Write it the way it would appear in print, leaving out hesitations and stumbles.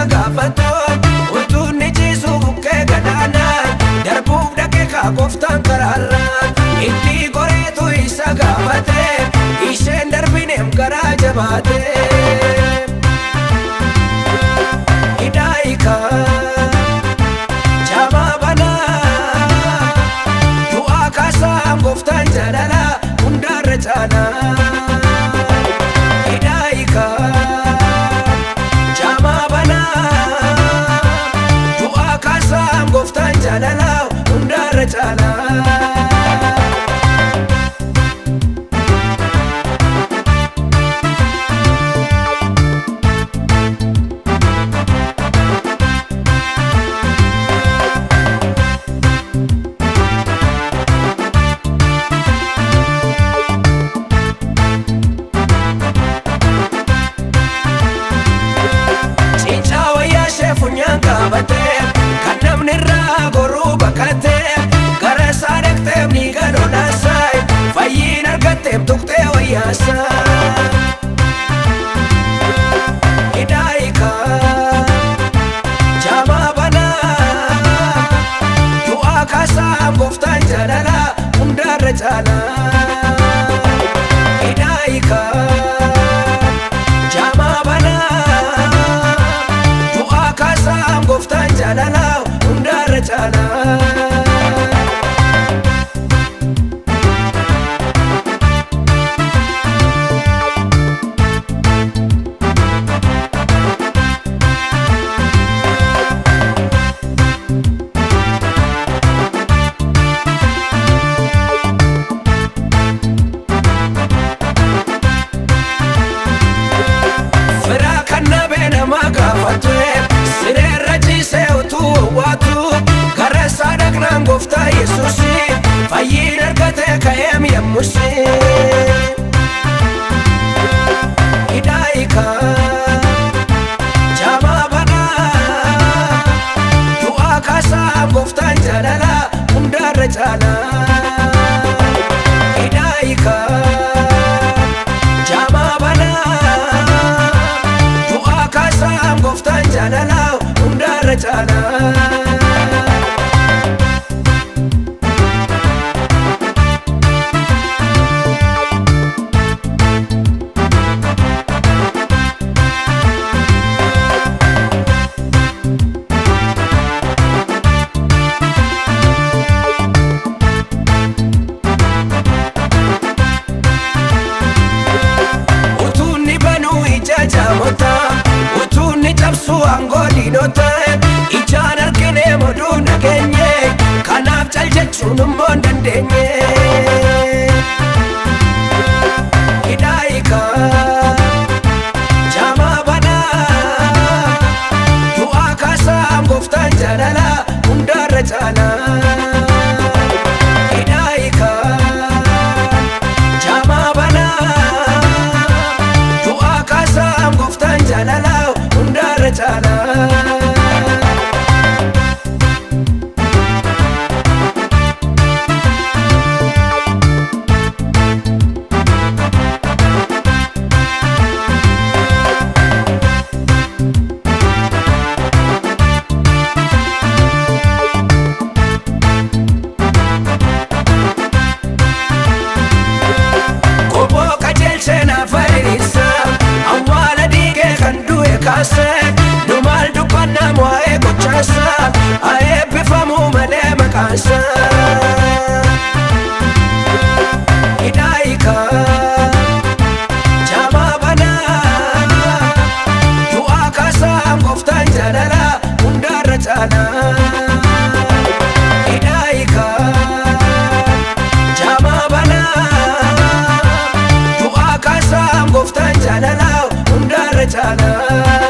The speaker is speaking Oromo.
isa gaafatu utuun ni ciisu bukkee gadaanaa darbuuf dhaqee kaa gooftaan karaarra itti goreetu isa gaafate isheen darbineem garaa jabaate. Hidaayikaa jaamaa banaa du'aa kaasaa gooftaan jaalala hundaarra caalaa. Gooftaan jaalala hundaarra caalaa. Cincaa wayyaa ishee funyaan qabatee kan namni irraa goruu bakkatee gara isaa dhaqxeef ni galolaasaa fayyiin argatteef tuqxee wayyaasaa. Hidaayikaa jaamaa banaa du'aa kaasaa gooftaan jaalala hundaarra caalaa. Hidaayikaa jaamaa banaa du'aa kaasaa gooftaan jaalala hundaarra caalaa. Firaa kan nabee nama gaafate sireerra ciisee utuu owwaatu gara isaa dhaqnaan gooftaa Yesuusi fayyiin argate ka'eem yemmusi. Hidaayikaa jaamaa banaa du'aa kaasaa gooftaan jaalala hundaarra caalaa. Hidaayikaa jaamaa banaa du'aa kaasaa gooftaan jaalala hundaarra caalaa. Utuunni banuu ija jaamota utuunni cabsuu aangoo diinota ijaan arginee moduu nageenye kanaaf cal jechuun immoo hin dandeenye. Hidaayikaa jaamaa banaa du'aa kaasaa gooftaan jaalala hundaarra caalaa. Hidaayikaa jaamaa banaa du'aa kaasaa gooftaan jaalala hundaarra caalaa. Koboo qajeelchee naaf hiriirsa awwaala dhiigee kan du'e kaase nu maal dubbannaa waa'ee gochaasa haa eebbifamuu malee maqaansa. Hidaayikaa jaamaa banaa du'aa kaasaa gooftaan jaalala hundaarra caalaa. Hidaayikaa jaamaa banaa du'aa kaasaa gooftaan jaalala hundaarra caalaa.